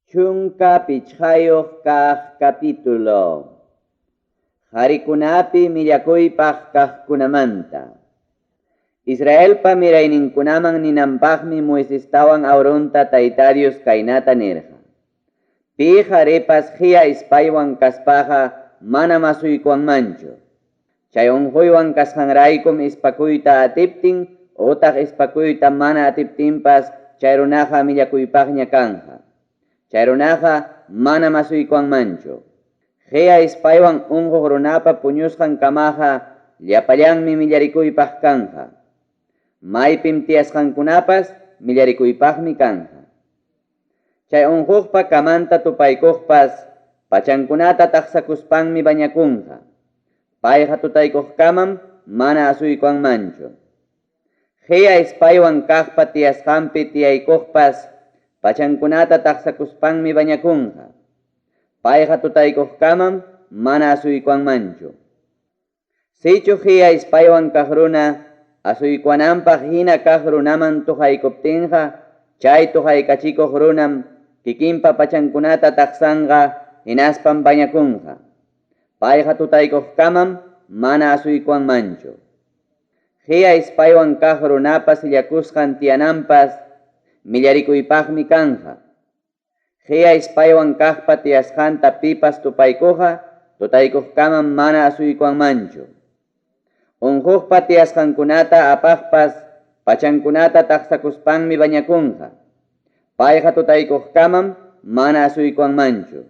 15 kaq capítulo. Qarikunapi millakuypaq kaqkunamanta. Israelpa mirayninkunaman ninanpaqmi Moisestawan Aaronta Tayta Dios kaynata nirqa, Pi qaripas qia ispaywan kaspaqa manam asuykuwanmanchu. Chay unquywan kasqanraykum ispakuyta atiptin utaq ispakuyta mana atiptinpas chay runaqa millakuypaqña kanqa. Chay runaqa manam asuykuwanmanchu. Qia ispaywan unquq runapa puñusqan kamaqa llapallanmi millarikuypaq kanqa. Maypim tiyasqankunapas millarikuypaqmi kanqa. Chay unquqpa kamanta tupaykuqpas pachankunata taqsakuspanmi bañakunqa. Payqa tutaykuqkamam mana asuykuwanmanchu. Qia ispaywan kaqpa tiyasqanpi tiyaykuqpas pachankunata taqsakuspanmi bañakunqa. Payqa tutaykuqkamam mana asuykuwanmanchu. Sichu qia ispaywan kaq runa asuykuwananpaq hina kaq runaman tuqaykuptinqa, chay tuqaykachikuq runam kikinpa pachankunata taqsanqa hinaspam bañakunqa. Payqa tutaykuqkamam mana asuykuwanmanchu. Qia ispaywan kaq runapa sillakusqan tiyananpas millarikuypaqmi kanqa. Qia ispaywan kaqpa tiyasqanta pipas tupaykuqqa tutaykuqkamam mana asuykuwanmanchu. Unquqpa tiyasqankunata apaqpas pachankunata taqsakuspanmi bañakunqa. Payqa tutaykuqkamam mana asuykuwanmanchu.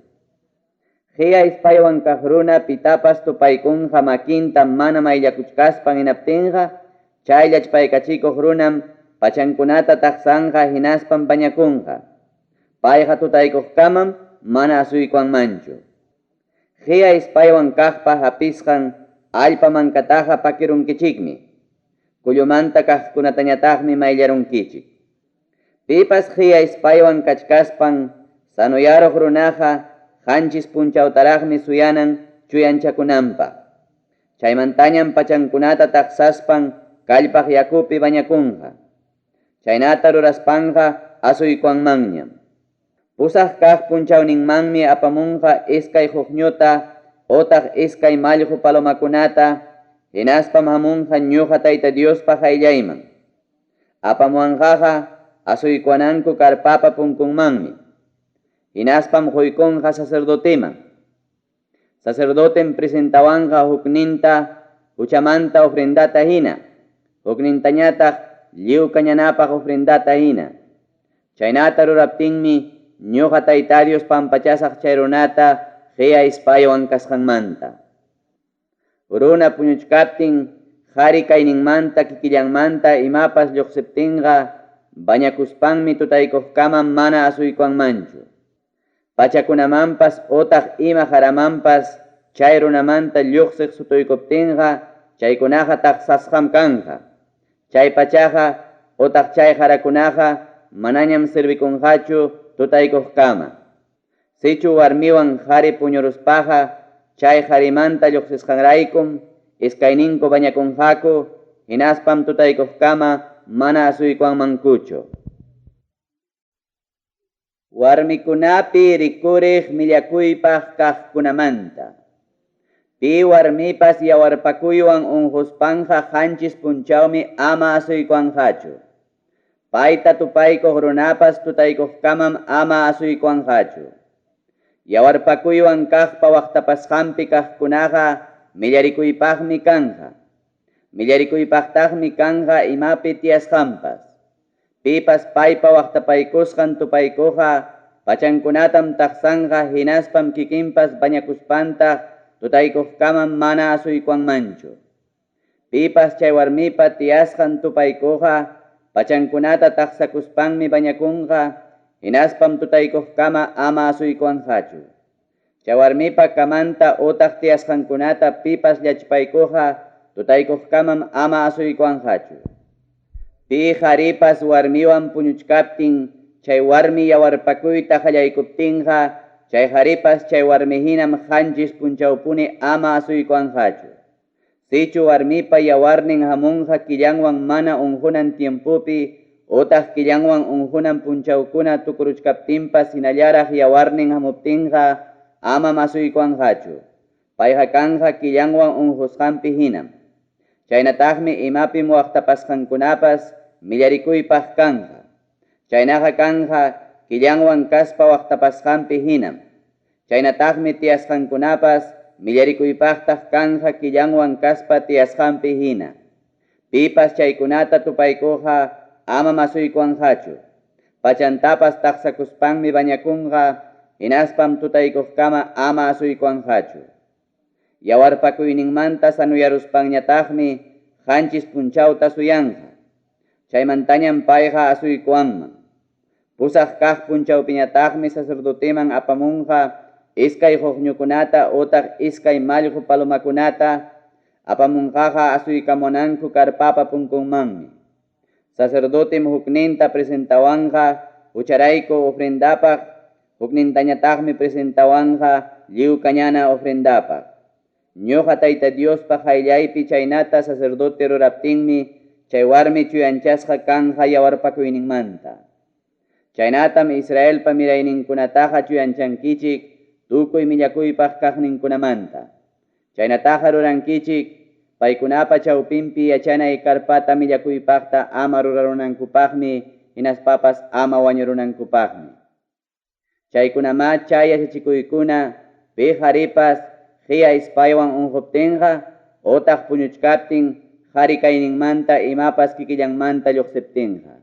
Qia ispaywan kaq runa pitapas tupaykunqa makinta mana mayllakuchkaspan hinaptinqa, chay llachpaykachikuq runam pachankunata taqsanqa hinaspam bañakunqa. Payqa tutaykuqkamam mana asuykuwanmanchu. Qia ispaywan kaqpa hapisqan allpa mankataqa pakirunkichikmi, kullumanta kaqkunatañataqmi mayllarunkichik. Pipas qia ispaywan kachkaspan sanoyaruq runaqa qanchis punchawtaraqmi suyanan chuyanchakunanpaq. Chaymantañam pachankunata taqsaspan kallpaq yakupi bañakunqa. Chaynata ruraspanqa asuykuwanmanñam. Pusaq kaq punchawninmanmi apamunqa iskay quqñuta otaq iskay mallqu palomakunata, hinaspam hamunqa ñuqa Tayta Diospa qayllayman. Apamuwanqaqa asuykuwananku karpapa punkunmanmi. Hinaspam quykunqa sacerdoteman. Sacerdotem presentawanqa hukninta huchamanta ofrendata hina, huknintañataq lliw kañanapaq ofrendata hina. Chaynata ruraptinmi ñoqa Tayta Dios pampachasaq chay runata qia ispaywan kasqanmanta. Runa puñuchkaptin qari kayninmanta kikillanmanta imapas lluqsiptinqa bañakuspanmi tutaykuqkama mana asuykuwanmanchu. Pachakunamanpas otaq ima qaramanpas chay runamanta lluqsiq sutuykuptinqa chaykunaqa taqsasqam kanqa. Chay pachaqa otaq chay qarakunaqa manañam servikunqachu tutaykuqkama. Sichu warmiwan qari puñuruspaqa chay qarimanta lluqsisqanraykum iskayninku bañakunqaku hinaspam tutaykuqkama mana asuykuwanmankuchu. Warmikunapi rikuriq millakuypaq kaqkunamanta. Pi warmipas yawarpakuywan unquspanqa qanchis punchawmi ama asuykuwanqachu. Payta tupaykuq runapas tutaykuqkamam ama asuykuwanqachu. Yawarpakuywan kaqpa waqtapasqanpi kaqkunaqa millarikuypaqmi kanqa. Millarikuypaqtaqmi kanqa imapi tiyasqanpas. Pipas paypa waqtapaykusqan tupaykuqqa pachankunatam taqsanqa hinaspam kikinpas bañakuspantaq tutaykuqkamam mana asuykuwanmanchu. Pipas chay warmipa tiyasqan tupaykuqqa pachankunata taqsakuspanmi bañakunqa hinaspam tutaykuqkama ama asuykuwanqachu. Chay warmipa kamanta utaq tiyasqankunata pipas llachpaykuqqa tutaykuqkamam ama asuykuwanqachu. Pi qaripas warmiwan puñuchkaptin chay warmi yawarpakuyta qallaykuptinqa chay qaripas chay warmi hinam qanchis punchawpuni ama asuykuwanqachu. Sichu warmipa yawarnin hamunqa killanwan mana unqunan tiempopi otaq killanwan unqunan punchawkuna tukuruchkaptinpas hinallaraq yawarnin hamuptinqa amam asuykuwanqachu. Payqa kanqa killanwan unqusqanpi hinam. Chaynataqmi imapim waqtapasqankunapas millarikuypaq kanqa. Chaynaqa kanqa killanwan kaspa waqtapasqanpi hinam. Chaynataqmi tiyasqankunapas millarikuypaqtaq kanqa killanwan kaspa tiyasqanpi hina. Pipas chaykunata tupaykuqqa amam asuykuwanqachu. Pachantapas taqsakuspanmi bañakunqa, hinaspam tutaykuqkama ama asuykuwanqachu. Yawarpakuyninmanta sanuyaruspanñataqmi qanchis punchawta suyanqa. Chaymantañam payqa asuykuwanman. Pusaq kaq punchawpiñataqmi sacerdoteman apamunqa iskay qoqñukunata otaq iskay mallqo palomakunata, apamunqaqa asuykamunanku karpapa punkunmanmi. Sacerdotem hukninta presentawanqa hucharayku ofrendapaq, huknintañataqmi presentawanqa lliw kañana ofrendapaq. Ñoqa Tayta Diospa qayllaypi chaynata sacerdote ruraptinmi chay warmi chuyanchasqa kanqa yawarpakuyninmanta. Chaynatam Israelpa mirayninkunataqa chuyanchankichik tukuy millakuypaq kaqninkunamanta. Chaynataqa rurankichik paykunapa chawpinpi yachanay karpata millakuypaqta ama rurarunankupaqmi hinaspapas ama wañurunankupaqmi. Chaykunamá chay yachachikuykuna pi qaripas qiya ispaywan unquptinqa otaq puñuchkaptin qari kayninmanta imapas kikillanmanta lluqsiptinqa.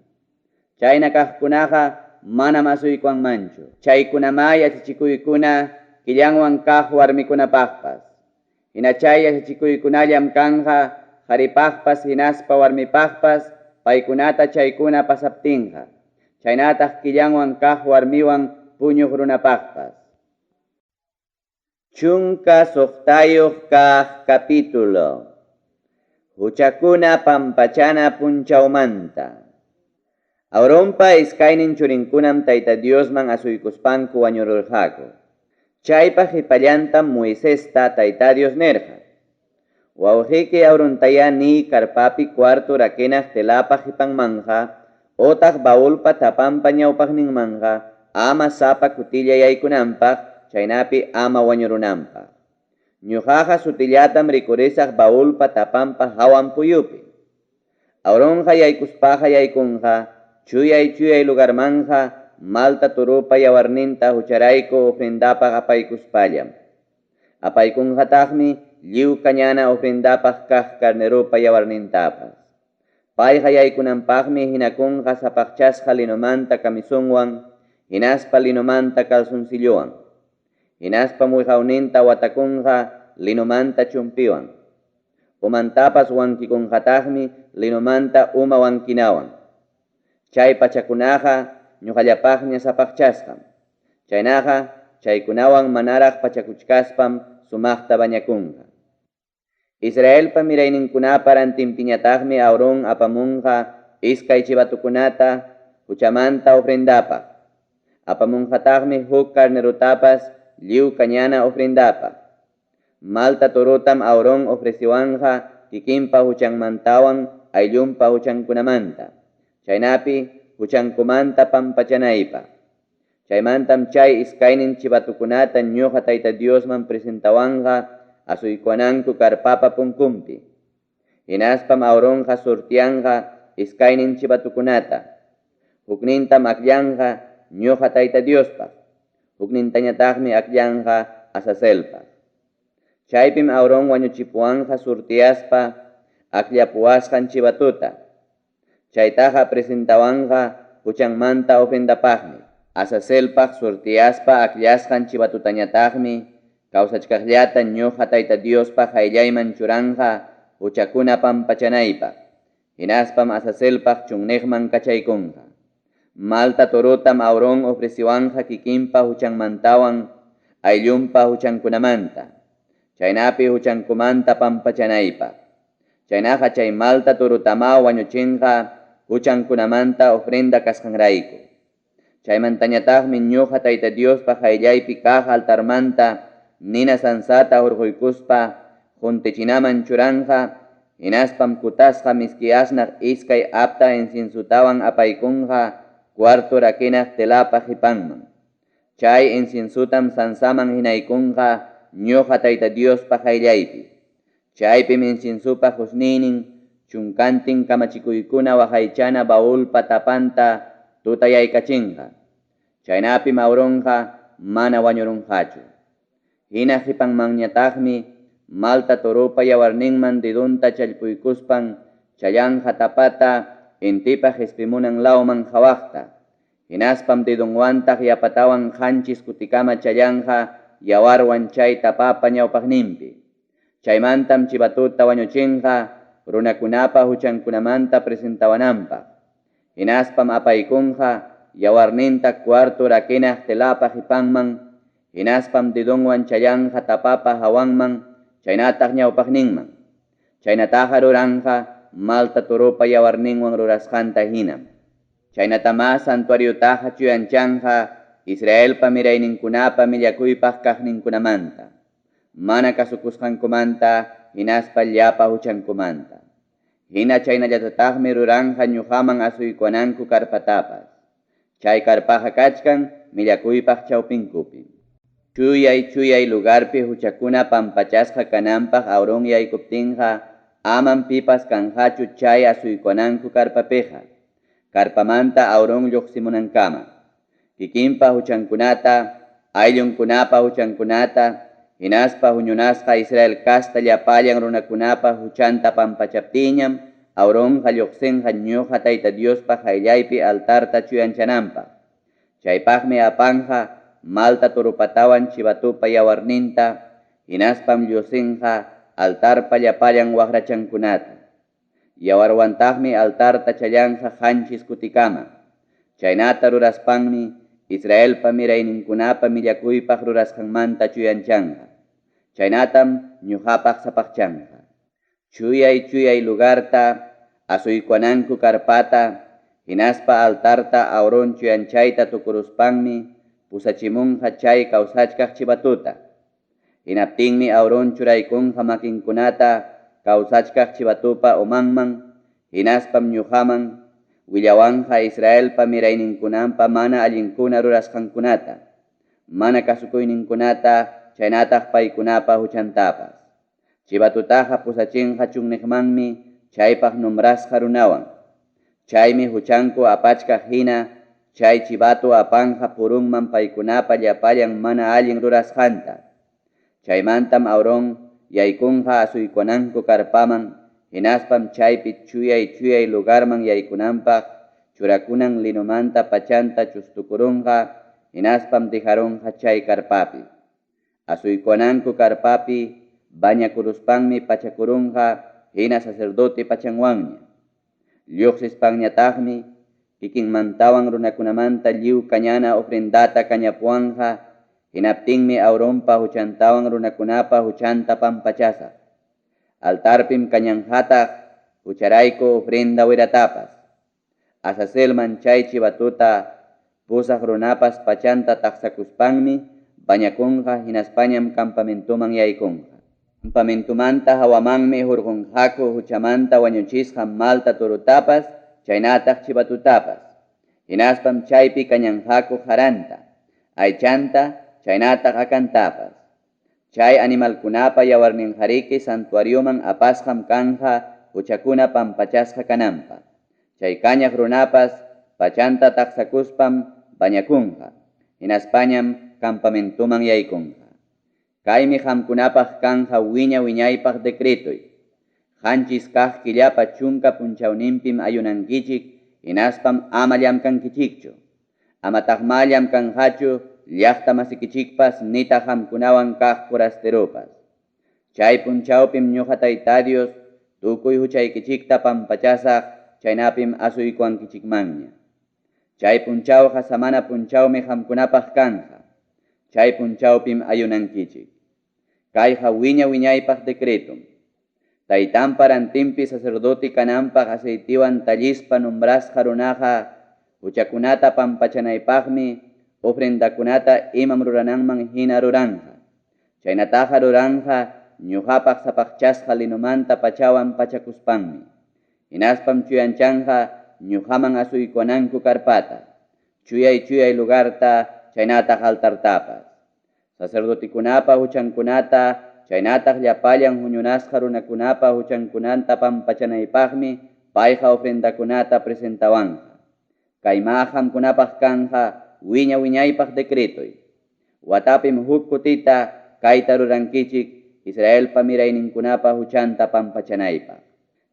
Chayna kaqkunaqa manam asuykuwanmanchu. Chaykunamá yachachikuykuna killanwan kaq warmikunapaqpas. Hina chay yachachikuykunallam kanqa qaripaqpas hinaspa warmipaqpas paykunata chaykuna pasaptinqa, chaynataq killanwan kaq warmiwan puñuq runapaqpas. 16 kaq capítulo. Huchakuna pampachana punchawmanta. Aaronpa iskaynin churinkunam Tayta Diosman asuykuspanku wañururqaku. Chaypa qipallantam Moisesta Tayta Dios nirqa, Wawqiki Aarontayá niy karpapi cuarto rakinaq telapa qipanmanqa otaq baulpa tapanpa ñawpaqninmanqa ama sapa kutilla yaykunanpaq, chaynapi ama wañurunanpaq. Ñuqaqa sutillatam rikurisaq baulpa tapanpa hawan puyupi. Aaronqa yaykuspaqa yaykunqa chuyay-chuyay lugarmanqa malta toropa yawarninta hucharayku ofrendapaq apaykuspallam. Apaykunqataqmi lliw kañana ofrendapaq kaq carneropa yawarnintapas. Payqa yaykunanpaqmi hinakunqa sapaqchasqa linomanta camisonwan hinaspa linomanta calzoncillowan. Hinaspam wiqawninta watakunqa linomanta chumpiwan. Umantapas wankikunqataqmi linomanta uma wankinawan. Chay pachakunaqa ñuqallapaqña sapaqchasqam. Chaynaqa, chaykunawan manaraq pachakuchkaspam sumaqta bañakunqa. Israelpa mirayninkunapa rantinpiñataqmi Aarón apamunqa iskay chivatokunata huchamanta ofrendapaq. Apamunqataqmi huk carnerotapas lliw kañana ofrendapaq. Malta torotam Aarón ofrecewanqa kikinpa huchanmantawan ayllunpa huchankunamanta, chaynapi huchankumanta pampachanaypaq. Chaymantam chay iskaynin chivatokunata ñuqa Tayta Diosman presentawanqa asuykuwananku karpapa punkunpi. Hinaspam Aaronqa sorteanqa iskaynin chivatokunata. Huknintam akllanqa ñuqa Tayta Diospaq, huknintañataqmi akllanqa Azazelpaq. Chaypim Aarón wañuchipuwanqa sorteaspa akllapuwasqan chivatota. Chaytaqa presentawanqa huchanmanta ofrendapaqmi. Azazelpaq sorteaspa akllasqan chivatotañataqmi kawsachkaqllata ñuqa Tayta Diospa qayllayman churanqa huchakuna pampachanaypaq. Hinaspam Azazelpaq chunniqman kachaykunqa. Malta torotam Aarón ofrecewanqa kikinpa huchanmantawan ayllunpa huchankunamanta, chaynapi huchankumanta pampachanaypaq. Chaynaqa chay malta torotamá wañuchinqa huchankunamanta ofrenda kasqanrayku. Chaymantañataqmi ñuqa Tayta Diospa qayllaypi kaq altarmanta nina sansata hurquykuspa quntichinaman churanqa. Hinaspam kutasqa miski asnaq iskay apta inciensotawan apaykunqa cuarto rakinaq telapa qipanman. Chay inciensotam sansaman hinaykunqa ñuqa Tayta Diospa qayllaypi. Chaypim inciensopa qusniynin chunkantin kamachikuykuna waqaychana baulpa tapanta tutayaykachinqa. Chaynapim Aaronqa mana wañurunqachu. Hina qipanmanñataqmi malta toropa yawarninman dedonta challpuykuspan challanqa tapata intipa qispimunan lawman qawaqta. Hinaspam dedonwantaq yapatawan 7 kutikama challanqa yawarwan chay tapapa ñawpaqninpi. Chaymantam chivatota wañuchinqa runakunapa huchankunamanta presentawananpaq. Hinaspam apaykunqa yawarninta cuarto rakinaq telapa qipanman, hinaspam dedonwan challanqa tapapa hawanman, chaynataq ñawpaqninman. Chaynataqa ruranqa malta toropa yawarninwan rurasqanta hinam. Chaynatamá santuariotaqa chuyanchanqa Israelpa mirayninkunapa millakuypaq kaqninkunamanta, mana kasukusqankumanta hinaspa llapa huchankumanta. Hina chaynallatataqmi ruranqa ñuqaman asuykuwananku karpatapas. Chay karpaqa kachkan millakuypaq chawpinkupim. Chuyay chuyay lugarpi huchakuna pampachasqa kananpaq Aarón yaykuptinqa amam pipas kanqachu chay asuykuwananku karpapiqa. Karpamanta Aarón lluqsimunankama. Kikinpa huchankunata, ayllunkunapa huchankunata, hinaspa huñunasqa Israel casta llapallan runakunapa huchanta pampachaptiñam, Aaronqa lluqsinqa ñuqa Tayta Diospa qayllaypi altarta chuyanchananpaq. Chaypaqmi apanqa malta toropatawan chivatopa yawarninta, hinaspam llusinqa altarpa llapallan waqrachankunata. Yawarwantaqmi altarta challanqa 7 kutikama. Chaynata ruraspanmi Israelpa mirayninkunapa millakuypaq rurasqanmanta chuyanchanqa. Chaynatam ñuqapaq sapaqchanqa. Chuyay chuyay lugarta, asuykuwananku karpata, hinaspa altarta Aarón chuyanchayta tukuruspanmi pusachimunqa chay kawsachkaq chivatuta. Hinaptinmi Aarón churaykunqa makinkunata kawsachkaq chivatupa umanman, hinaspam ñuqaman willawanqa Israelpa mirayninkunampa mana allinkuna rurasqankunata, mana kasukuyninkunata, chaynataq paykunapa huchantapas. Chivatutaqa pusachinqa chunniqmanmi chaypaq nombrasqa runawan. Chaymi huchanku apachkaq hina chay chivato apanqa purunman paykunapa llapallan mana allin rurasqanta. Chaymantam Aarón yaykunqa asuykuwananku karpaman, hinaspam chaypi chuyay chuyay lugarman yaykunanpaq churakunan linomanta pachanta chustukurunqa, hinaspam dejarunqa chay karpapi. Asuykuwananku karpapi bañakuruspanmi pachakurunqa hina sacerdote pachanwanña. Lluqsispanñataqmi kikinmantawan runakunamanta lliw kañana ofrendata kañapuwanqa, hinaptinmi Aaronpa huchantawan runakunapa huchanta pampachasaq. Altarpim kañanqataq hucharayku ofrenda wiratapas. Azazelman chay chivatuta pusaq runapas pachanta taqsakuspanmi bañakunqa hinaspañam campamentoman yaykunqa. Campamentomanta hawamanmi hurqunqaku huchamanta wañuchisqa malta torutapas, chaynataq chivatutapas. Hinaspam chaypi kañanqaku qaranta, aychanta, chaynataq akantapas. Chay animalkunapa yawarninqariki santuarioman apasqam kanja huchakuna pampachasqa kananpaq. Chay kañaq runapas pachanta taqsakuspam bañakunqa, hinaspañam campamentoman yaykunqa. Kaymi qamkunapaq kanja wiña wiñaypaq decretoy. 7 kaq killapa 10 punchawninpim ayunankichik, hinaspam ama llamkankichikchu. Amataqma llamkanqachu llaqta masikichikpas nitaq qamkunawan kaq forasteropas. Chay punchawpim ñuqa Tayta Dios tukuy huchaykichikta pampachasaq, chaynapim asuykuwankichikmanña. Chay punchawqa samana punchawmi qamkunapaq kanja. Chay punchawpim ayunankichik. Kayqa wiña wiñaypaq decretum. Taytanpa rantinpi sacerdote kananpaq aceitiwan tallispa nombrasqa runaqa huchakunata pampachanaypaqmi ofrendakunata imam rurananman hina ruranja. Chaynataqa ruranja ñoqapaq sapaqchasqa linomanta pachawan pachakuspanmi. Hinaspam chuyanchanqa ñoqaman asuykuwananku karpata, chuyay-chuyay lugarta chaynataq altartapas. Sacerdotekunapa huchankunata chaynataq llapallan huñunasqa runakunapa huchankunata pampachanaypaqmi payqa ofrendakunata presentawanqa. Kaymá qamkunapaq kanqa wiña-wiñaypaq decretoy. Watapim huk kutita kayta rurankichik Israelpa mirayninkunapa huchanta pampachanaypaq.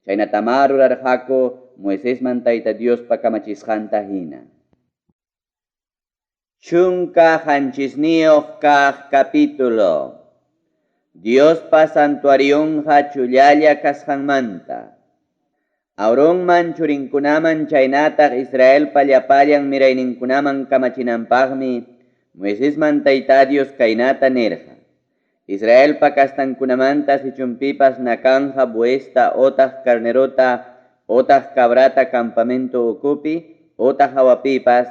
Chaynatamá rurarqaku Moisesman Tayta Diospa kamachisqanta hina. 17 kaq capítulo. Diospa santuarionqa chullalla kasqanmanta. Aaronman, churinkunaman chaynataq Israelpa llapallan mirayninkunaman kamachinanpaqmi Moisesman Tayta Dios kaynata nirqa, Israelpa castankunamanta sichum pipas nakanqa bueysta otaq carnerota otaq cabrata campamento ukupi otaq hawapipas,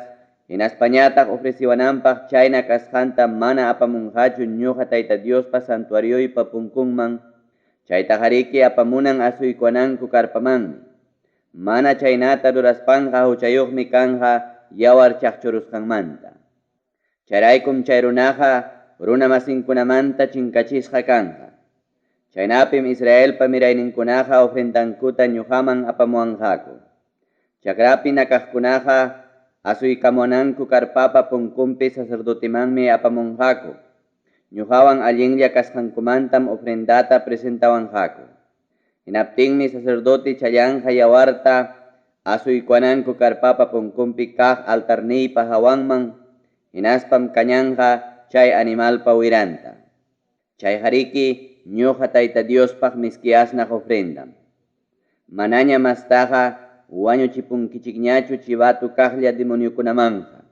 hinaspañataq ofrecewananpaq chayna kasqanta mana apamunqachu ñoqa Tayta Diospa santuarioypa punkunman, chaytaqariki apamunan asuykuwananku karpamanmi. Mana chaynata ruraspanqa huchayuqmi kanqa yawar chaqchurusqanmanta. Chayraykum chay runaqa runamasinkunamanta chinkachisqa kanqa. Chaynapim Israelpa mirayninkunaqa ofrendankuta ñoqaman apamuwanqaku. Chakrapi nakaqkunaqa asuykamuwananku karpapa punkunpi sacerdotemanmi apamunqaku. Ñoqawan allinlla kasqankumantam ofrendata presentawanqaku. Hinaptinmi sacerdote challanqa yawarta asuykuwananku karpapa punkunpi kaq altarniypa hawanman, hinaspam kañanqa chay animalpa wiranta. Chayqariki ñoqa Tayta Diospaq miski asnaq ofrendam. Manaña mastaqa wañuchipunkichikñachu chivato kaqlla demoniokunamanqa.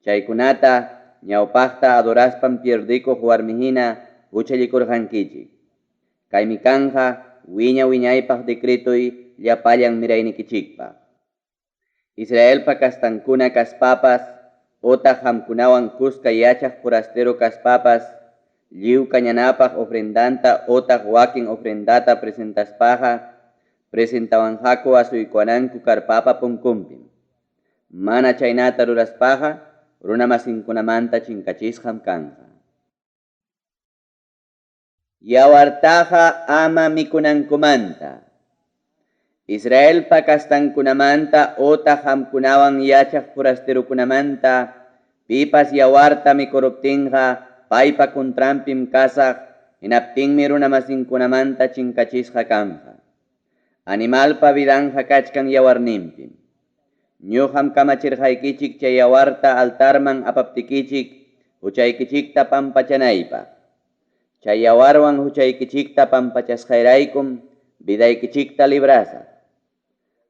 Chaykunata ñawpaqta adoraspam pierdekuq warmi hina huchallikurqankichik. Kaymi kanqa wiña-wiñaypaq decretoy llapallan miraynikichikpaq. Israelpa castankuna kaspapas otaq qamkunawan kuska yachaq forastero kaspapas, lliw kañanapaq ofrendanta otaq wakin ofrendata presentaspaqa, presentawanqaku asuykuwananku karpapa punkunpim. Mana chaynata ruraspaqa runamasinkunamanta chinkachisqam kanqa. Yawartaqa ama mikunankumanta. Israelpa castankunamanta otaq qamkunawan yachaq forasterokunamanta pipas yawarta mikuruptinqa paypa contranpim kasaq, hinaptinmi runamasinkunamanta chinkachisqa kanqa. Animalpa vidanqa kachkan yawarninpim. Ñoqam kamachirqaykichik chay yawarta altarman apaptikichik huchaykichikta pampachanaypaq. Chay yawarwan huchaykichikta pampachasqayraykum vidaykichikta librasaq.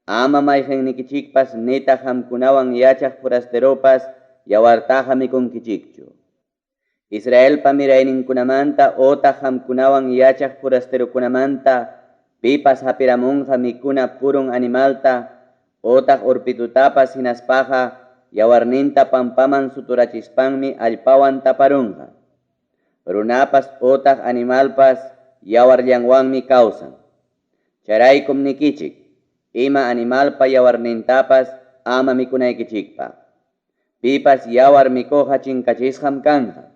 Ama mayqennikichikpas nitaq qamkunawan yachaq forasteropas yawartaqa mikunkichikchu. Israelpa mirayninkunamanta otaq qamkunawan yachaq forasterokunamanta pipas hapiramunqa mikuna purun animalta otaq urpitutapas hinaspaqa yawarninta pampaman suturachispanmi allpawan taparunqa. Runapas otaq animalpas yawarllanwanmi kawsan. Chayraykum nikichik, ima animalpa yawarnintapas ama mikunaykichikpaq. Pipas yawar mikuqqa chinkachisqam kanqa.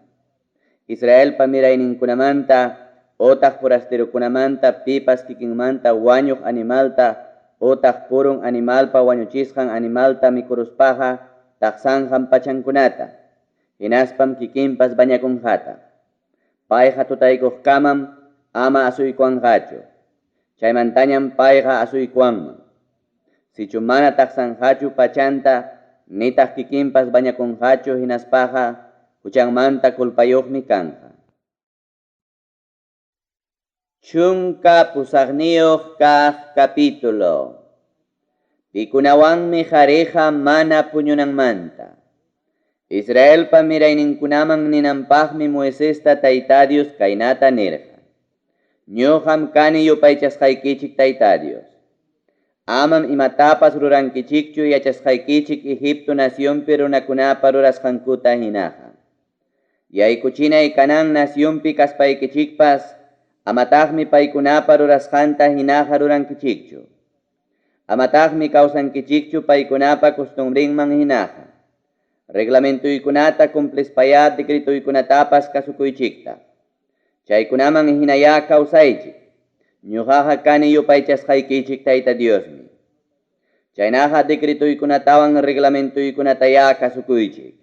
Israelpa mirayninkunamanta otaq forasterokunamanta pipas kikinmanta wañuq animalta otaq purun animalpa wañuchisqan animalta mikuruspaqa taqsanqam pachankunata, hinaspam kikinpas bañakunqataq. Payqa tutaykuqkamam ama asuykuwanqachu, chaymantañam payqa asuykuwanman. Sichu mana taqsanqachu pachanta nitaq kikinpas bañakunqachu hinaspaqa huchanmanta culpayuqmi kanqa. 18 kaq capítulo. Pikunawanmi qariqa mana puñunanmanta. Israelpa mirayninkunaman ninanpaqmi Moisesta Tayta Dios kaynata nirqa, Ñoqam kani yupaychasqaykichik Tayta Dios. Amam imatapas rurankichikchu yachasqaykichik Egipto nacionpi runakunapa rurasqankuta hinaqa. Yaykuchinay Canaán nacionpi kaspaykichikpas Amataqmi paykunapa rurasqanta hinaqa rurankichikchu. Amataqmi kawsankichikchu paykunapa costumbrenman hinaqa. Reglamentoykunata cumplispayá decretoykunatapas kasukuychiktaq. Chaykunaman hinayá kawsaychik. Ñoqaqa kani yupaychasqaykichik Tayta Diosmi. Chaynaqa decretoykunatawan reglamentoykunatayá kasukuychik.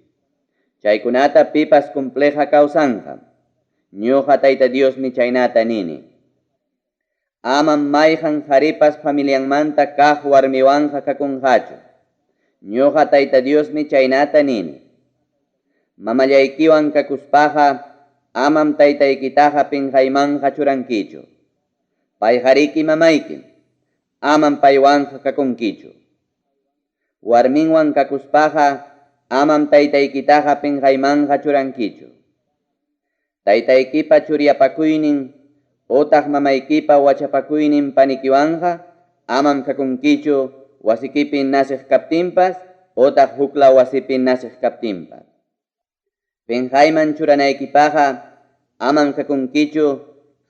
Chaykunata pipas cumpliqqa kawsanqam. Ñoqa Tayta Diosmi chaynata nini. Amam mayqan qaripas familianmanta kaq warmiwanqa kakunqachu. Ñoqa Tayta Diosmi chaynata nini. Mamallaykiwan kakuspaqa amam taytaykitaqa pinqaymanqa churankichu. Payqariki mamaykim, amam paywanqa kakunkichu. Warminwan kakuspaqa amam taytaykitaqa pinqaymanqa churankichu. Taytaykipa churyapakuynin otaq mamaykipa wachapakuynin panikiwanqa amam kakunkichu wasikipi naceq kaptinpas otaq huklaw wasipi naceq kaptinpas. Penqayman churanaykipaqqa amam kakunkichu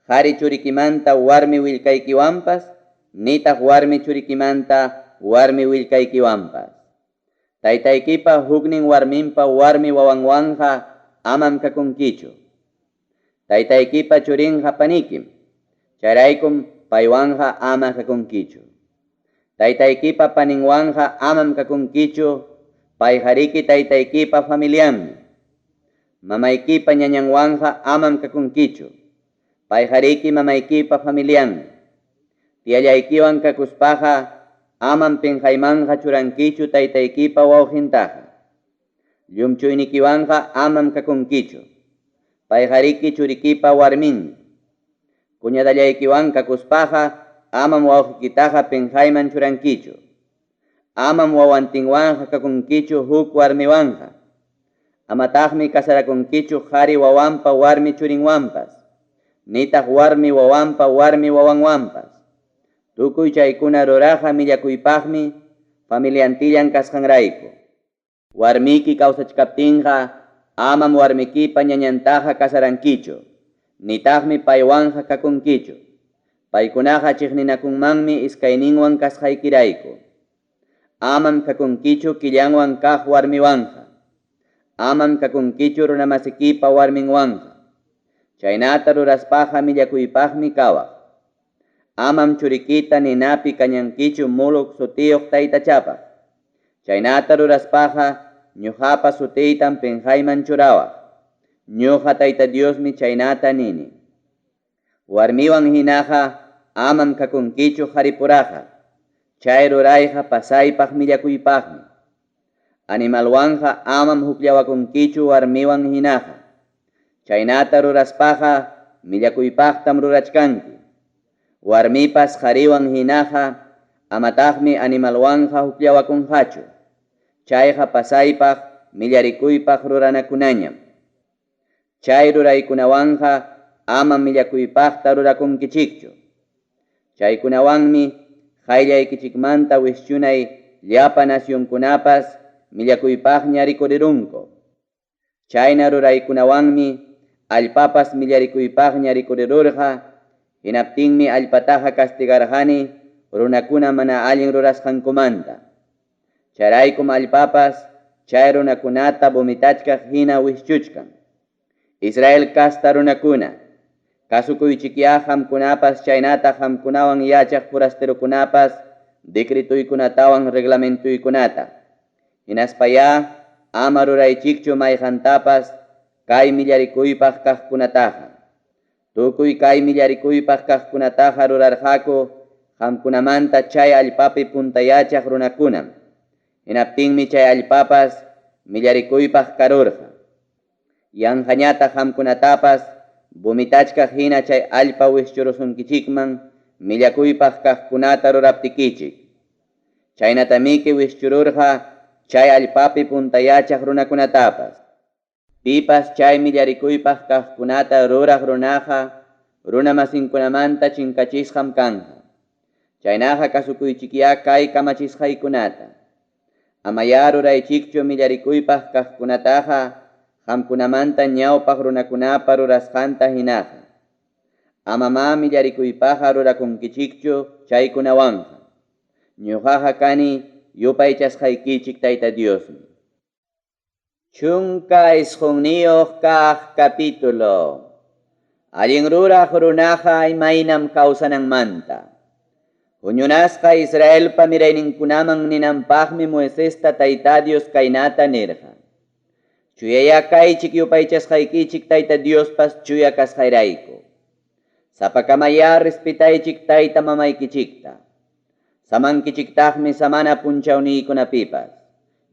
qari churikimanta warmi willkaykiwanpas nitaq warmi churikimanta warmi willkaykiwanpas. Taytaykipa huknin warminpa warmi wawanwanqa amam kakunkichu. Taytaykipa churinqa panikim, chayraykum paywanqa ama kakunkichu. Taytaykipa paninwanqa amam kakunkichu, payqariki taytaykipa familianmi. Mamaykipa ñañanwanqa amam kakunkichu, payqariki mamaykipa familianmi. Tiyallaykiwan kakuspaqa amam pinqaymanqa churankichu taytaykipa wawqintaqa. Llumchuynikiwanqa amam kakunkichu, payqariki churikipa warminmi. Cuñadallaykiwan kakuspaqa amam wawqikitaqa pinqayman churankichu. Amam wawantinwanqa kakunkichu huk warmiwanqa. Amataqmi casarakunkichu qari wawanpa warmi churinwanpas, nitaq warmi wawanpa warmi wawanwanpas. Tukuy chaykuna ruraqqa millakuypaqmi familiantillan kasqanrayku. Warmiki kawsachkaptinqa amam warmikipa ñañantaqa casarankichu, nitaqmi paywanqa kakunkichu. Paykunaqa chiqninakunmanmi iskayninwan kasqaykirayku. Amam kakunkichu killanwan kaq warmiwanqa. Amam kakunkichu runamasikipa warminwanqa. Chaynata ruraspaqa millakuypaqmi kawaq. Amam churikita ninapi kañankichu Moloc sutiyuq taytachapaq. Chaynata ruraspaqa ñoqapa sutiytam penqayman churawaq. Ñoqa Tayta Diosmi chaynata nini. Warmiwan hinaqa amam kakunkichu qaripuraqa. Chay rurayqa pasaypaq millakuypaqmi. Animalwanqa amam hukllawakunkichu warmiwan hinaqa. Chaynata ruraspaqa millakuypaqtam rurachkanki. Warmipas qariwan hinaqa amataqmi animalwanqa hukllawakunqachu. Chayqa pasaypaq millarikuypaq ruranakunañam. Chay ruraykunawanqa amam millakuypaqta rurakunkichikchu. Chaykunawanmi qayllaykichikmanta wischunay llapa nacionkunapas millakuypaqña rikurirunku. Chayna ruraykunawanmi allpapas millarikuypaqña rikurirurqa, hinaptinmi allpataqa castigarqani runakuna mana allin rurasqankumanta. Chayraykum allpapas chay runakunata vomitachkaq hina wischuchkan. Israel casta runakuna, kasukuychikyá qamkunapas chaynataq qamkunawan yachaq forasterokunapas decretoykunatawan reglamentoykunata. Hinaspayá ama ruraychikchu mayqantapas kay millarikuypaq kaqkunataqa. Tukuy kay millarikuypaq kaqkunataqa rurarqaku qamkunamanta chay allpapi puntayachaq runakunam. Hinaptinmi chay allpapas millarikuypaq karurqa. Yanqañataq qamkunatapas vomitachkaq hina chay allpa wischurusunkichikman millakuypaq kaqkunata ruraptikichik. Chaynatamiki wischururqa chay allpapi puntayachaq runakunatapas. Pipas chay millarikuypaq kaqkunata ruraq runaqa runamasinkunamanta chinkachisqam kanqa. Chaynaqa kasukuychikyá kay kamachisqaykunata. Amayá ruraychikchu millarikuypaq kaqkunataqa qamkunamanta ñawpaq runakunapa rurasqanta hinaqa. Amamá millarikuypaqqa rurakunkichikchu chaykunawanqa. Ñoqaqa kani yupaychasqaykichik Tayta Diosmi. 19 kaq capítulo. Allin ruraq runaqa imaynam kawsananmanta. Huñunasqa Israelpa mirayninkunaman ninanpaqmi Moisesta Tayta Dios kaynata nirqa, Chuyayá kaychik yupaychasqaykichik Tayta Diospas chuya kasqayrayku. Sapakamayá respetaychik tayta mamaykichikta. Samankichiktaqmi samana punchawniykunapipas.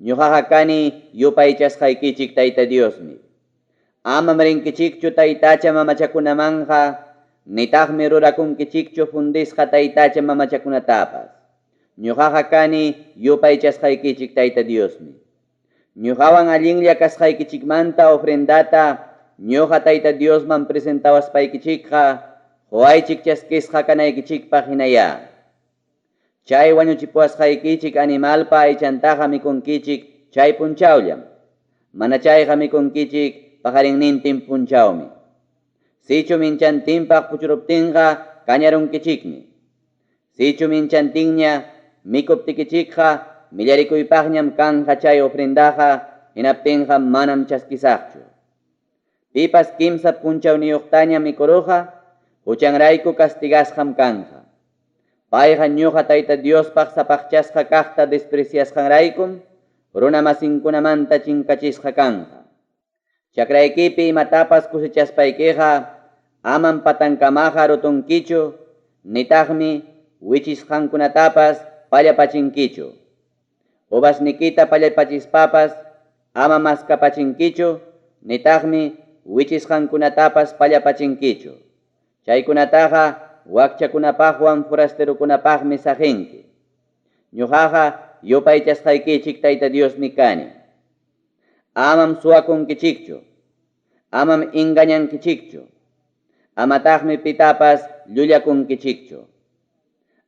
Ñoqaqa kani yupaychasqaykichik Tayta Diosmi. Amam rinkichikchu taytacha mamachakunamanqa, nitaqmi rurakunkichikchu fundisqa taytacha mamachakunatapas. Ñoqaqa kani yupaychasqaykichik Tayta Diosmi. Ñoqawan allinlla kasqaykichikmanta ofrendata ñoqa Tayta Diosman presentawaspaykichikqa qowaychik chaskisqa kanaykichikpaq hinayá. Chay wañuchipuwasqaykichik animalpa aychantaqa mikunkichik chay punchawllam, mana chayqa mikunkichik paqarinnintin punchawmi. Sichu minchantinpaq puchuruptinqa kañarunkichikmi. Sichu minchantinña mikuptikichikqa millarikuypaqñam kanqa chay ofrendaqa, hinaptinqa manam chaskisaqchu. Pipas kimsa punchawniyuqtaña mikuruqqa huchanrayku castigasqam kanqa. Payqa ñoqa Tayta Diospaq sapaqchasqa kaqta despreciasqanraykum runamasinkunamanta chinkachisqa kanqa. Chakraykipi imatapas cosechaspaykiqa amam patankamaqa rutunkichu, nitaqmi wichisqankunatapas pallapachinkichu. Uvasnikita pallapachispapas ama maskapachinkichu, nitaqmi wichisqankunatapas pallapachinkichu. Chaykunataqa wakchakunapaqwan forasterokunapaqmi saqenki. Ñoqaqa yupaychasqaykichik Tayta Diosmi kani. Amam suwakunkichikchu. Amam engañankichikchu. Amataqmi pitapas llullakunkichikchu.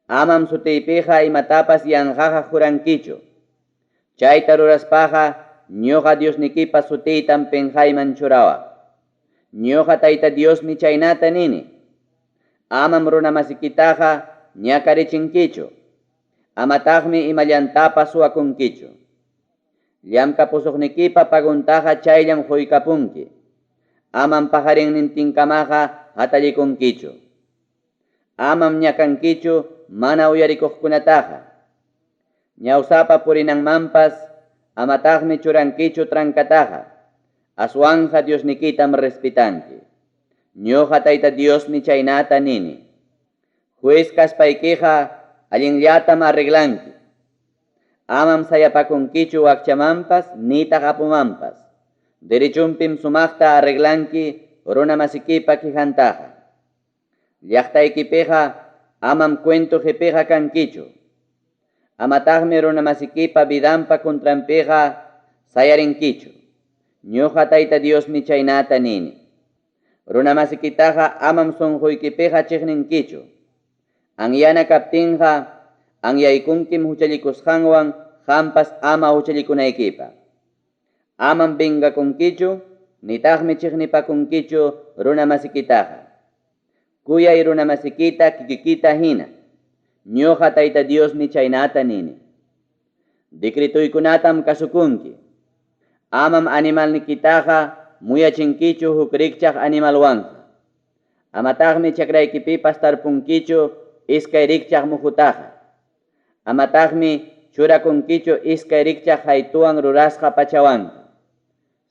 Amam sutiypiqa imatapas yanqaqa jurankichu. Chayta ruraspaqa ñoqa Diosnikipa sutiytam penqayman churawaq. Ñoqa Tayta Diosmi chaynata nini. Amam runamasikitaqa ñakarichinkichu. Amataqmi imallantapas suwakunkichu. Llamkapusuqnikipa pagontaqa chayllam qoykapunki. Amam paqarinnintinkamaqa hatallikunkichu. Amam ñakankichu mana uyarikuqkunataqa. Ñawsapa purinanmanpas amataqmi churankichu trancataqa, aswanqa Diosnikitam respetanki. Ñoqa Tayta Diosmi chaynata nini. Juez kaspaykiqa allinllatam arreglanki. Amam sayapakunkichu wakchamanpas nitaq apumanpas. Derechonpim sumaqta arreglanki runamasikipa quejantaqa. Llaqtaykipiqa amam cuento qepiqa kankichu. Amataqmi runamasikipa vidanpa contranpiqa sayarinkichu. Ñoqa Tayta Diosmi chaynata nini. Runamasikitaqa amam sonqoykipiqa cheqninkichu. Anyana kaptinqa anyaykunkim huchallikusqanwan qampas ama huchallikunaykipaq. Amam vengakunkichu nitaqmi cheqnipakunkichu runamasikitaqa. Kuyay runamasikita kikikita hina. Ñoqa Tayta Diosmi chaynata nini. Decretoykunatam kasukunki. Amam animalnikitaqa muyachinkichu huk rikchaq animalwanqa. Amataqmi chakraykipipas tarpunkichu iskay rikchaq muhutaqa. Amataqmi churakunkichu iskay rikchaq haytuwan rurasqa pachawanqa.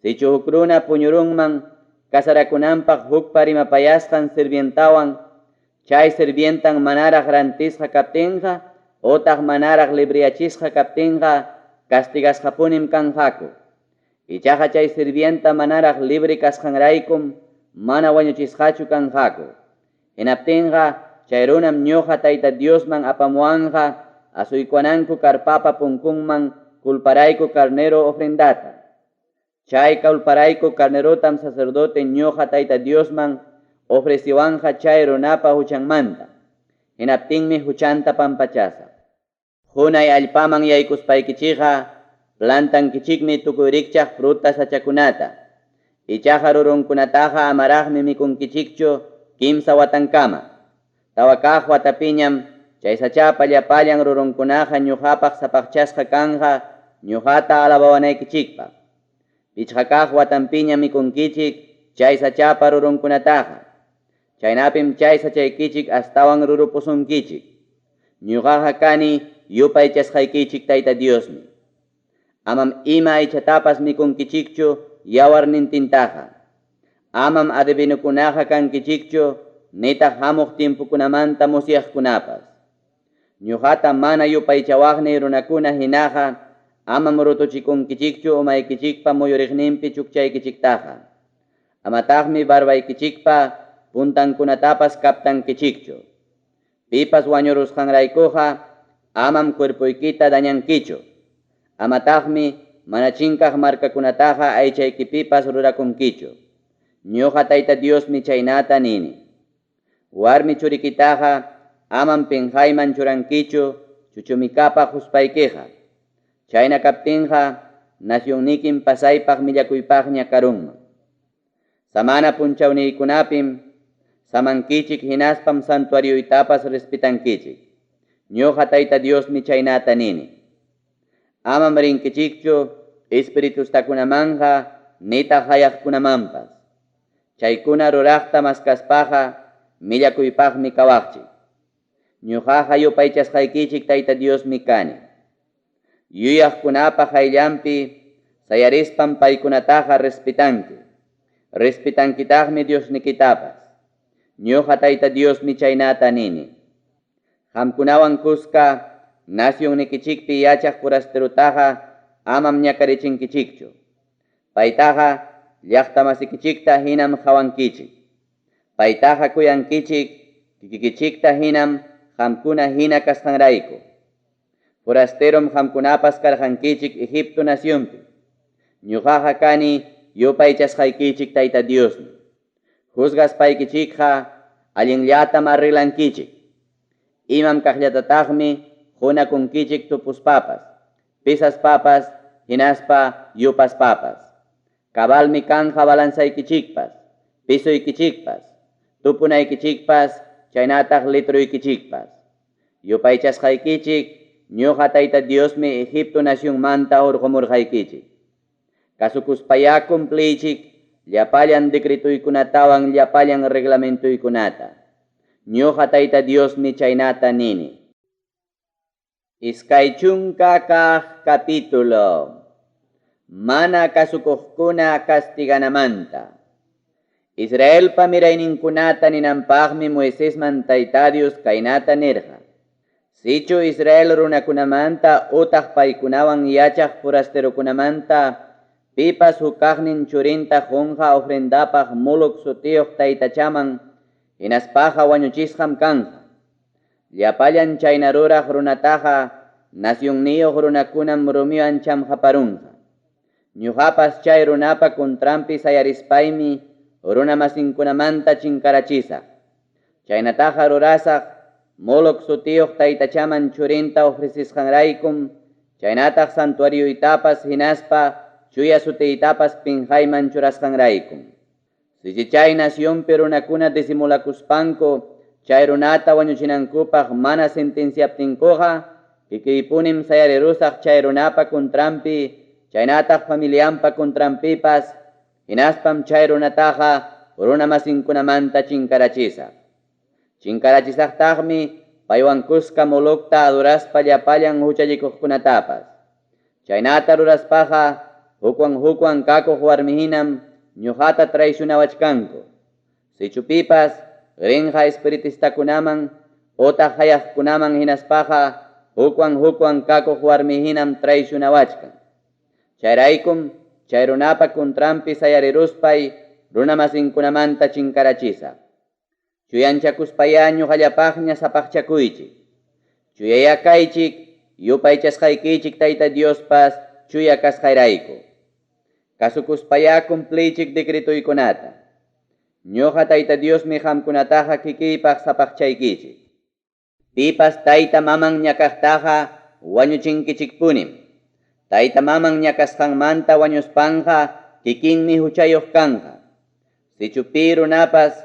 Sichu huk runa puñurunman casarakunanpaq hukpa rimapayasqan sirvientawan, chay sirvientan manaraq rantisqa kaptinqa otaq manaraq libreyachisqa kaptinqa castigasqapunim kanqaku. Ichaqa chay sirvienta manaraq libre kasqanraykum mana wañuchisqachu kanqaku. Hinaptinqa chay runam ñoqa Tayta Diosman apamuwanqa asuykuwananku carpapa punkunman culparayku carnero ofrendata. Chay culparayku carnerotam sacerdote ñoqa Tayta Diosman ofreciwanqa chay runapa huchanmanta. Hinaptinmi huchanta pampachasaq. Qunay allpaman yaykuspaykichikqa plantankichikmi tukuy rikchaq fruta sachakunata. Ichaqa rurunkunataqa amaraqmi mikunkichikchu kimsa watankama. Tawa kaq watapiñam chay sachapa llapallan rurunkunaqa ñuqapaq sapaqchasqa kanqa ñuqata alabawanaykichikpaq. Pichqa kaq watanpiñam mikunkichik chay sachapa rurunkunataqa. Chaynapim chay sachaykichik astawan rurupusunkichik. Ñuqaqa kani yupaychasqaykichik Tayta Diosmi. Amam ima aychatapas mikunkichikchu yawarnintintaqa. Amam adivinokunaqa kankichikchu nitaq hamuq tiempokunamanta musyaqkunapas. Ñuqata mana yupaychawaqniy runakuna hinaqa amam rutuchikunkichikchu umaykichikpa muyuriqninpi chukchaykichiktaqa. Amataqmi barbaykichikpa puntankunatapas kaptankichikchu. Pipas wañurusqanraykuqa amam cuerpoykita dañankichu. Amataqmi mana chinkaq marcakunataqa aychaykipipas rurakunkichu. Ñuqa Tayta Diosmi chaynata nini. Warmi churikitaqa amam pinqayman churankichu chuchumikapaq huspaykiqa. Chayna kaptinqa nacionnikim pasaypaq millakuypaqña karunman. Samana punchawniykunapim samankichik hinaspam santuarioytapas respetankichik. Ñuqa Tayta Diosmi chaynata nini. Amam rinkichikchu espiritustakunamanqa nitaq hayaqkunamanpas. Chaykuna ruraqta maskaspaqa millakuypaqmi kawaqchik. Ñuqaqa yupaychasqaykichik Tayta Diosmi kani. Yuyaqkunapa qayllanpi sayarispam paykunataqa respetanki. Respetankitaqmi Diosnikitapas. Ñuqa Tayta Diosmi chaynata nini. Qamkunawan kuska nacionnikichikpi yachaq forasterotaqa amam ñakarichinkichikchu. Paytaqa llaqtamasikichikta hinam qawankichik. Paytaqa kuyankichik kikikichikta hinam qamkuna hina kasqanrayku. Forasterom qamkunapas karqankichik Egipto nacionpi. Ñuqaqa kani yupaychasqaykichik Tayta Diosmi. Juzgaspaykichikqa allinllatam arreglankichik. Imam kaqllatataqmi qunakunkichik tupuspapas, pesaspapas hinaspa yupaspapas. Cabalmi kanqa balanzaykichikpas, pesoykichikpas, tupunaykichikpas chaynataq litroykichikpas. Yupaychasqaykichik ñuqa Tayta Diosmi Egipto nacionmanta hurqumurqaykichik. Kasukuspayá cumpliychik llapallan decretoykunatawan llapallan reglamentoykunata. Ñuqa Tayta Diosmi chaynata nini. 20 kaq capítulo. Mana kasukuqkuna castiganamanta. Israelpa mirayninkunata ninanpaqmi Moisesman Tayta Dios kaynata nirqa: Sichu Israel runakunamanta utaq paykunawan yachaq forasterokunamanta pipas huk kaqnin churinta qunqa ofrendapaq Moloc sutiyuq taytachaman, hinaspaqa wañuchisqam kanqa. Llapallan chayna ruraq runataqa nacionniyuq runakunam rumiwan chamqaparunqa. Ñuqapas chay runapa contranpi sayarispaymi runamasinkunamanta chinkarachisaq. Chaynataqa rurasaq Moloc sutiyuq taytachaman churinta ofrecesqanraykum, chaynataq santuarioytapas hinaspa chuya sutiytapas pinqayman churasqanraykum. Sichu chay nacionpi runakuna disimulakuspanku chay runata wañuchinankupaq mana sentenciaptinkuqa, kikiypunim sayarirusaq chay runapa contranpi chaynataq familianpa contranpipas, hinaspam chay runataqa runamasinkunamanta chinkarachisaq. Chinkarachisaqtaqmi paywan kuska Molocta adoraspa llapallan huchallikuqkunatapas. Chaynata ruraspaqa hukwan hukwan kakuq warmi hinam ñuqata traicionawachkanku. Sichu pipas rinqa espiritistakunaman utaq hayaqkunaman hinaspaqa hukwan hukwan kakuq warmi hinam traicionawachkan. Chayraykum chay runapa contranpi sayariruspay runamasinkunamanta chinkarachisaq. Chuyanchakuspayá ñuqallapaqña sapaqchakuychik. Chuyayá kaychik yupaychasqaykichik Tayta Diospas chuya kasqayrayku. Kasukuspayá cumpliychik decretoykunata. Ñuqa Tayta Diosmi qamkunataqa kikiypaq sapaqchaykichik. Pipas tayta maman ñakaqtaqa wañuchinkichikpunim. Tayta maman ñakasqanmanta wañuspanqa kikinmi huchayuq kanqa. Sichu pi runapas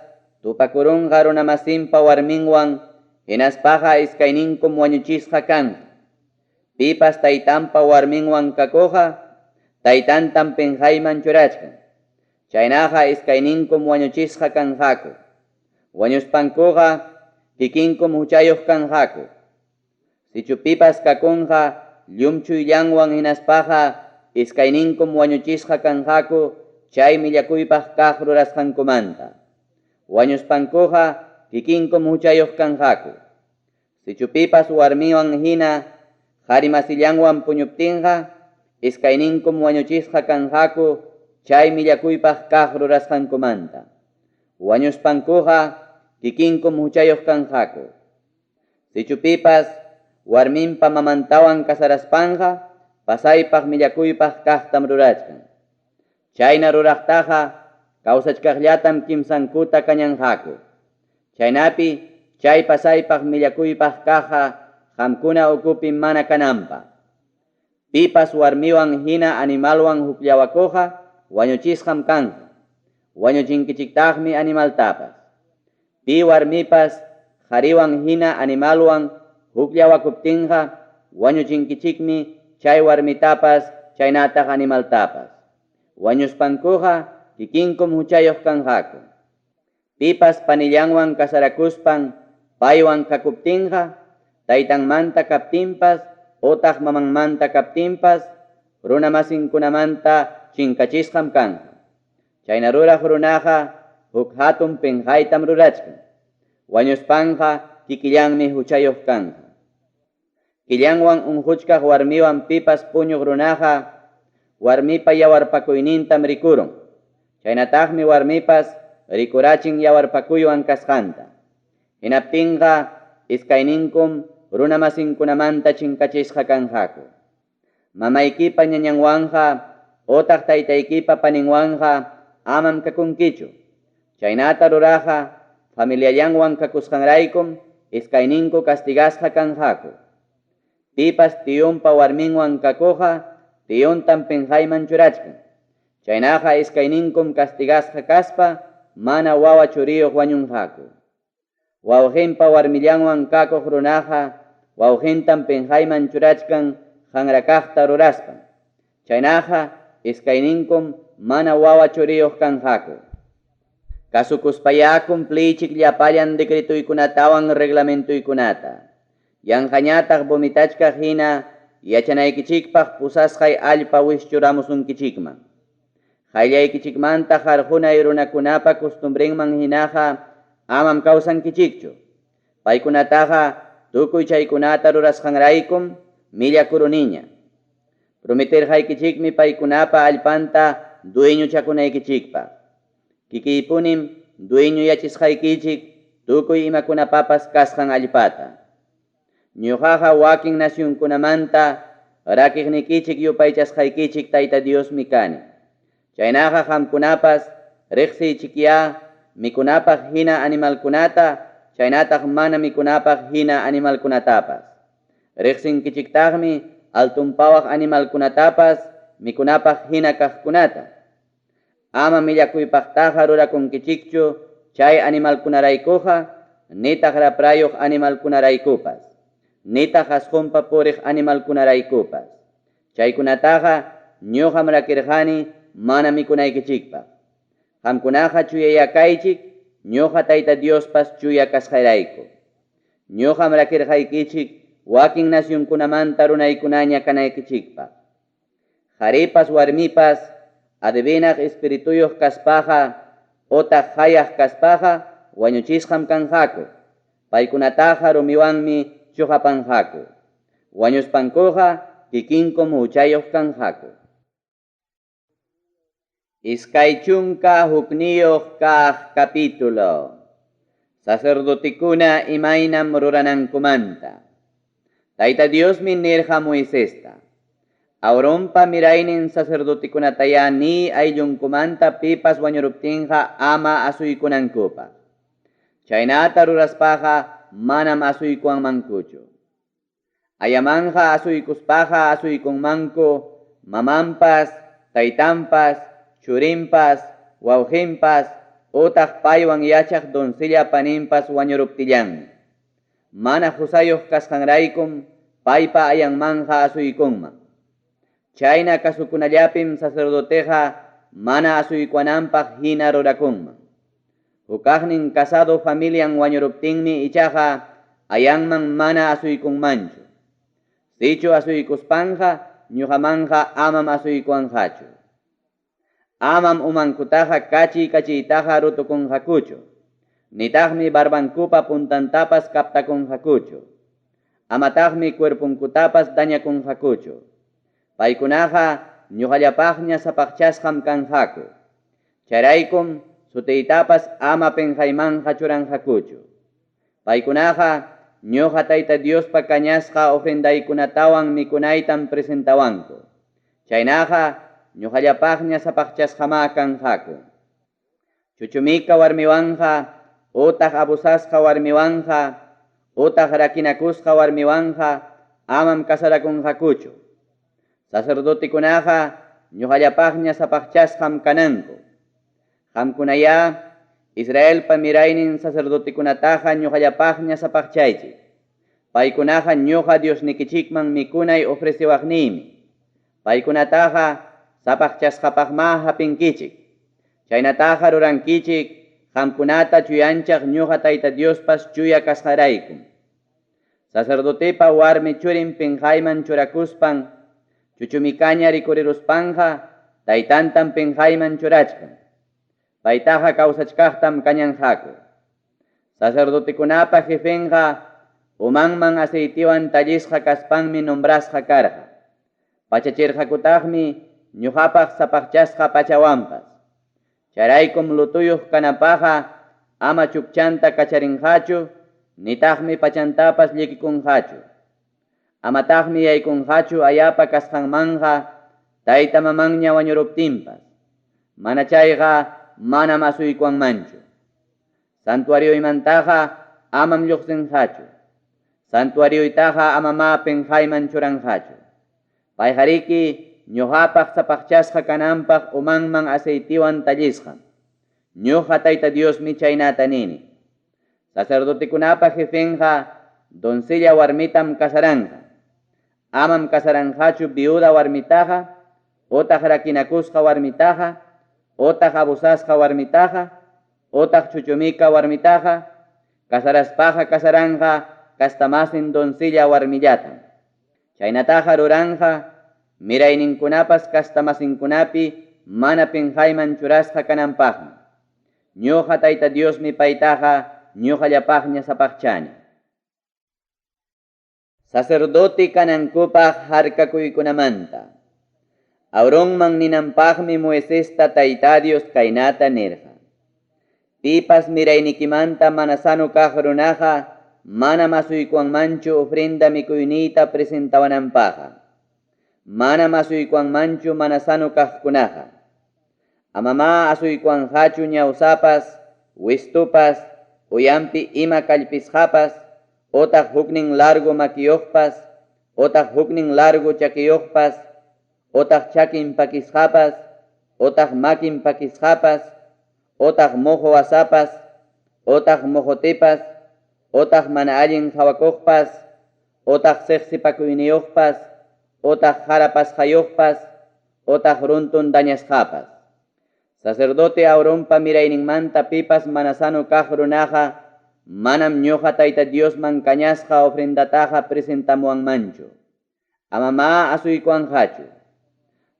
tupakurunqa runamasinpa warminwan hinaspaqa iskayninkum wañuchisqa kanqa. Pipas taytanpa warminwan kakuqqa taytantam penqayman churachkan. Chaynaqa iskayninkum wañuchisqa kanqaku. Wañuspankuqa kikinkum huchayuq kanqaku. Sichu pipas kakunqa llumchuyllanwan hinaspaqa iskayninkum wañuchisqa kanqaku chay millakuypaq kaq rurasqankumanta. Wañuspankuqa kikinkum huchayuq kanqaku. Sichu pipas warmiwan hina qarimasillanwan puñuptinqa iskayninkum wañuchisqa kanqaku chay millakuypaq kaq rurasqankumanta. Wañuspankuqa kikinkum huchayuq kanqaku. Sichu pipas warminpa mamantawan casaraspanqa pasaypaq millakuypaq kaqtam rurachkan. Chayna ruraqtaqa kawsachkaqllatam kimsankuta kañanqaku. Chaynapi chay pasaypaq millakuypaq kaqqa qamkuna ukupi mana kananpaq. Pipas warmiwan hina animalwan hukllawakuqqa wañuchisqam kanqa, wañuchinkichiktaqmi animaltapas. Pi warmipas qariwan hina animalwan hukllawakuptinqa wañuchinkichikmi chay warmitapas chaynataq animaltapas. Wañuspankuqa kikinkum huchayuq kanqaku. Pipas panillanwan casarakuspan paywan kakuptinqa, taytanmanta kaptinpas otaq mamanmanta kaptinpas runamasinkunamanta chinkachisqam kanqa. Chayna ruraq runaqa huk hatun penqaytam rurachkan. Wañuspanqa kikillanmi huchayuq kanqa. Killanwan unquchkaq warmiwan pipas puñuq runaqa warmipa yawarpakuynintam rikurun. Chaynataqmi warmipas rikurachin yawarpakuywan kasqanta. Hinaptinqa iskayninkum runamasinkunamanta chinkachisqa kanqaku. Mamaykipa ñañanwanqa otaq taytaykipa paninwanqa amam kakunkichu. Chaynata ruraqqa familiallanwan kakusqanraykum iskayninku castigasqa kanqaku. Pipas tionpa warminwan kakuqqa tiontam penqayman churachkan. Chaynaqa iskayninkum castigasqa kaspa mana wawa churiyuq wañunqaku. Wawqinpa warmillanwan kakuq runaqa wawqintam penqayman churachkan qanra kaqta ruraspan. Chaynaqa iskayninkum mana wawa churiyuq kanqaku. Kasukuspayá cumpliychik llapallan decretoykunatawan reglamentoykunata. Yanqañataq vomitachkaq hina yachanaykichikpaq pusasqay allpa wischuramusunkichikman. Qayllaykichikmanta qarqunay runakunapa costumbrenman hinaqa amam kawsankichikchu. Paykunataqa tukuy chaykunata rurasqanraykum millakuruniña. Prometerqaykichikmi paykunapa allpanta dueñochakunaykichikpaq. Kikiypunim dueñoyachisqaykichik tukuy imakunapapas kasqan allpata. Ñuqaqa wakin nacionkunamanta rakiqnikichik yupaychasqaykichik Tayta Diosmi kani. Chaynaqa qamkunapas reqsiychikyá mikunapaq hina animalkunata chaynataq mana mikunapaq hina animalkunatapas. Reqsinkichiktaqmi altonpawaq animalkunatapas mikunapaq hina kaqkunata. Ama millakuypaqtaqa rurakunkichikchu chay animalkunaraykuqa nitaq raprayuq animalkunaraykupas, nitaq qasqunpa puriq animalkunaraykupas. Chaykunataqa ñuqam rakirqani mana mikunaykichikpaq. Qamkunaqa chuyayá kaychik ñuqa Tayta Diospas chuya kasqayrayku. Ñuqam rakirqaykichik wakin nacionkunamanta runaykunaña kanaykichikpaq. Qaripas warmipas adivinaq espirituyuq kaspaqa otaq qayaq kaspaqa wañuchisqam kanqaku. Paykunataqa rumiwanmi chuqapanqaku. Wañuspankuqa kikinkum huchayuq kanqaku. 21 kaq capítulo. Sacerdotekuna imaynam ruranankumanta. Tayta Diosmi nirqa Moisesta, Aaronpa miraynin sacerdotekunatayá niy ayllunkumanta pipas wañuruptinqa ama asuykunankupaq. Chaynata ruraspaqa manam asuykuwanmankuchu. Ayamanqa asuykuspaqa asuykunmanku mamanpas, taytanpas, churinpas, wawqinpas, otaq paywan yachaq doncella paninpas wañuruptillanmi. Mana qosayuq kasqanraykum paypa ayanmanqa asuykunman. Chayna kasukunallapim sacerdoteqa mana asuykuwananpaq hina rurakunman. Hukaqnin casado familian wañuruptinmi ichaqa ayanman mana asuykunmanchu. Sichu asuykuspanqa ñuqamanqa amam asuykuwanqachu. Amam umankutaqa kachiy-kachiytaqa rutukunqakuchu, nitaqmi barbankupa puntantapas kaptakunqakuchu. Amataqmi cuerponkutapas dañakunqakuchu. Paykunaqa ñuqallapaqña sapaqchasqam kanqaku. Chayraykum sutiytapas ama penqaymanqa churanqakuchu. Paykunaqa ñoqa Tayta Diospa kañasqa ofrendaykunatawan mikunaytam presentawanku. Chaynaqa ñoqallapaqña sapaqchasqamá kanqaku. Chuchumika warmiwanqa otaq abusasqa warmiwanqa otaq rakinakusqa warmiwanqa amam casarakunqakuchu. Sacerdotekunaqa ñoqallapaqña sapaqchasqam kananku. Qamkunayá Israelpa miraynin sacerdotekunataqa ñoqallapaqña sapaqchaychik. Paykunaqa ñoqa Diosnikichikman mikunay ofrecewaqniymi. Paykunataqa sapaqchasqapaqmá hapinkichik. Chaynataqa rurankichik qamkunata chuyanchaq ñoqa Tayta Diospas chuya kasqaraykum. Sacerdotepa warmi churin penqayman churakuspan chuchumikaña rikuriruspanqa taytantam penqayman churachkan. Paytaqa kawsachkaqtam kañanqaku. Sacerdotekunapa jefenqa umanman aceitewan tallisqa kaspanmi nombrasqa karqa. Pachachirqakutaqmi ñoqapaq sapaqchasqa pachawanpas. Chayraykum lutoyuq kananpaqqa ama chukchanta kacharinqachu, nitaqmi pachantapas llikikunqachu. Amataqmi yaykunqachu ayapa kasqanmanqa tayta-mamanña wañuruptinpas, mana chayqa manam asuykuwanmanchu. Santuarioymantaqa amam lluqsinqachu. Santuarioytaqa amamá penqayman churanqachu. Payqariki ñoqapaq sapaqchasqa kananpaq umanman aceitewan tallisqam. Ñoqa Tayta Diosmi chaynata nini. Sacerdotekunapa jefenqa doncella warmitam casaranqa. Amam casaranqachu viuda warmitaqa otaq rakinakusqa warmitaqa otaq abusasqa warmitaqa otaq chuchumika warmitaqa, casaraspaqa casaranqa castamasin doncella warmillatam. Chaynataqa ruranqa mirayninkunapas castamasinkunapi mana penqayman churasqa kananpaqmi. Ñoqa Tayta Diosmi paytaqa ñoqallapaqña sapaqchani. Sacerdote kanankupaq harkakuykunamanta. Aaronman ninanpaqmi Moisesta Tayta Dios kaynata nirqa, Pipas miraynikimanta mana sano kaq runaqa manam asuykuwanmanchu ofrenda mikuyniyta presentawananpaqqa. Manam asuykuwanmanchu mana sano kaqkunaqa. Amamá asuykuwanqachu ñawsapas, wistupas, uyanpi ima kallpisqapas, otaq huknin largo makiyuqpas, otaq huknin largo chakiyuqpas, otaq chakin pakisqapas, otaq makin pakisqapas, otaq moqo wasapas, otaq moqotepas, otaq mana allin qawakuqpas, otaq seqsipakuyniyuqpas, otaq qarapasqayuqpas, otaq runtun dañasqapas. Sacerdote Aaronpa mirayninmanta pipas mana sano kaq runaqa manam ñoqa Tayta Diosman kañasqa ofrendataqa presentamuwanmanchu. Amamá asuykuwanqachu.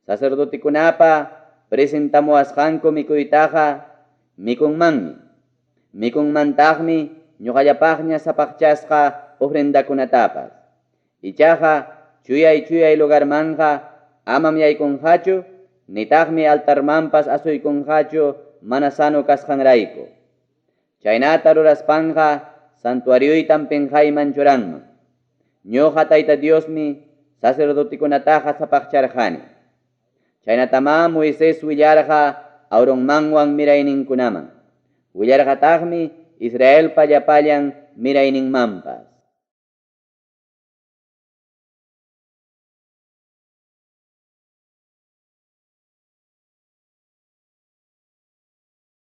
Sacerdotekunapa presentamuwasqanku mikuytaqa mikunmanmi. Mikunmantaqmi ñoqallapaqña sapaqchasqa ofrendakunatapas. Ichaqa chuyay-chuyay lugarmanqa amam yaykunqachu, nitaqmi altarmanpas asuykunqachu mana sano kasqanrayku. Chaynata ruraspanqa santuarioytam penqayman churanman. Ñoqa Tayta Diosmi sacerdotekunataqa sapaqcharqani. Chaynatamá Moisés willarqa Aaronmanwan mirayninkunaman. Willarqataqmi Israelpa llapallan mirayninmanpas.